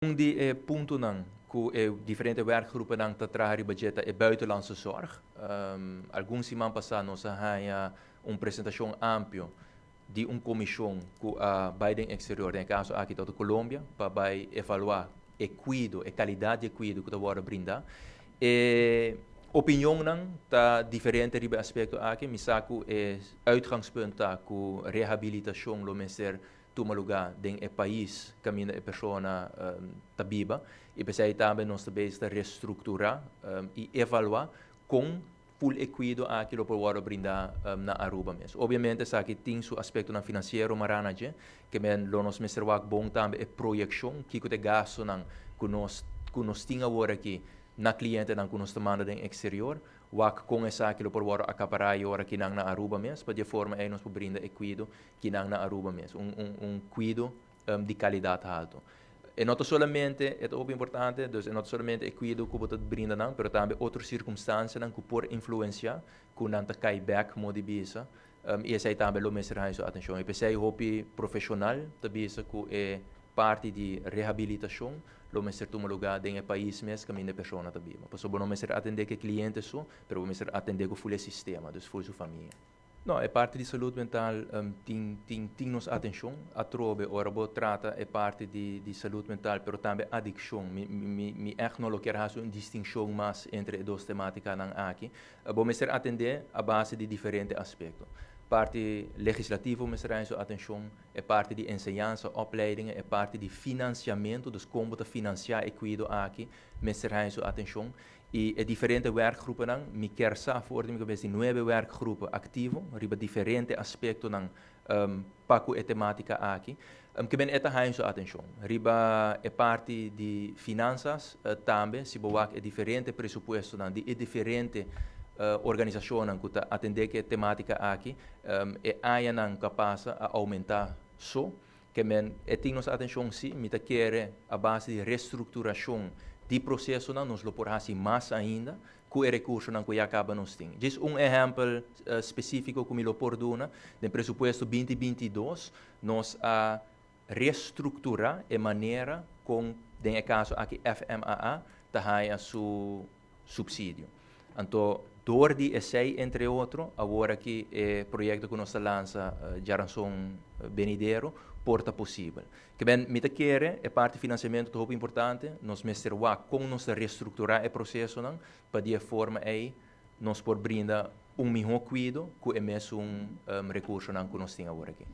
Un di e puntonan ku e diferente werkgroepen ta traha riba dje ta e buitenlandse zorg. Algun siman pasá nos a haña un presentashon amplio di un komishon ku a bai den eksterior, den e kaso aki ta Colombia, pa bai evaluá e kuido, e kalidat di kuido ku ta wòrdu brindá. E opinionnan ta diferente riba e aspekto aki. Mi sa ku e uitgangspunt ta ku rehabilitashon lo mester tuma lugá den e pais kaminda e persona ta biba. I p'esei tambe nos ta bezig ta restrukturá i evaluá kon full e kuido aki lo por wòrdu brindá na Aruba mes. Obviamente esaki tin su aspektonan finansiero mará na dje, ke men lo nos mester wak bon tambe e proyekshon, kiko ta e gastunan ku nos tin awor aki na klientenan ku nos ta manda den eksterior, wak kon esaki lo por wòrdu akapará e ora akinan na Aruba mes, pa di e forma ei nos por brinda e kuido akinan na Aruba mes, un kuido di kalidat haltu. E no ta solamente, e ta hopi importante, dus e no ta solamente e kuido ku bo ta brinda nan, pero tambe otro sirkunstansianan ku por influensiá ku nan ta kai bèk, moda di bisa, i esei tambe lo mester haña su atenshon. I p'esei hopi profeshonal ta bisa ku e parti di rehabilitashon lo mester tuma lugá den e pais mes kaminda e persona ta biba. Pasobra bo no mester atendé ku e kliente so, pero bo mester atendé ku full e sistema, dus full su famia. No, e parti di salú mental tin nos atenshon. Atrobe, ora bo trata e parti di salú mental, pero tambe adikshon. Mi echt no lo ke hasi un distinshon mas entre e dos temátikanan aki. Bo mester atendé a base di diferente aspekto. Parti legislativo mester haña su atenshon, e parti di enseñansa, opleiding, e parti di finansiamentu, dus kon bo ta finansiá e kuido aki, mester haña su atenshon. I e diferente werkgroepen, mi ke sa for di mi kabes di nuebe werkgroepen aktivo, riba diferente aspektonan pa ku e temátika aki. Ke men e ta haña su atenshon. Riba e parti di finansas tambe, si bo wak e diferente presupuestonan di e diferente organisashonnan ku ta atendé ku e temátika aki, e añanan ku a pasa a oumentá so, ke men e tin nos atenshon si. Mi ta kere a base di restrukturashon di prosesonan nos lo por hasi mas ainda ku e rekursonan ku ya kaba nos tin. Djis un ehèmpel spesífiko ku mi lo por duna, den presupuesto 2022 nos a restrukturá e manera kon den e kaso aki FMAA ta haña su supsidio. Anto, dor di esei, entre otro, awor aki e proyekto ku nos a lansa djaranson benidero por ta posibel. Ke men mi ta kere e parti finansiamentu ta hopi importante, nos mester wak kon nos ta restrukturá e prosesonan pa di e forma ei nos por brinda un mihó kuido ku e mesun rekursonan ku nos tin awor aki.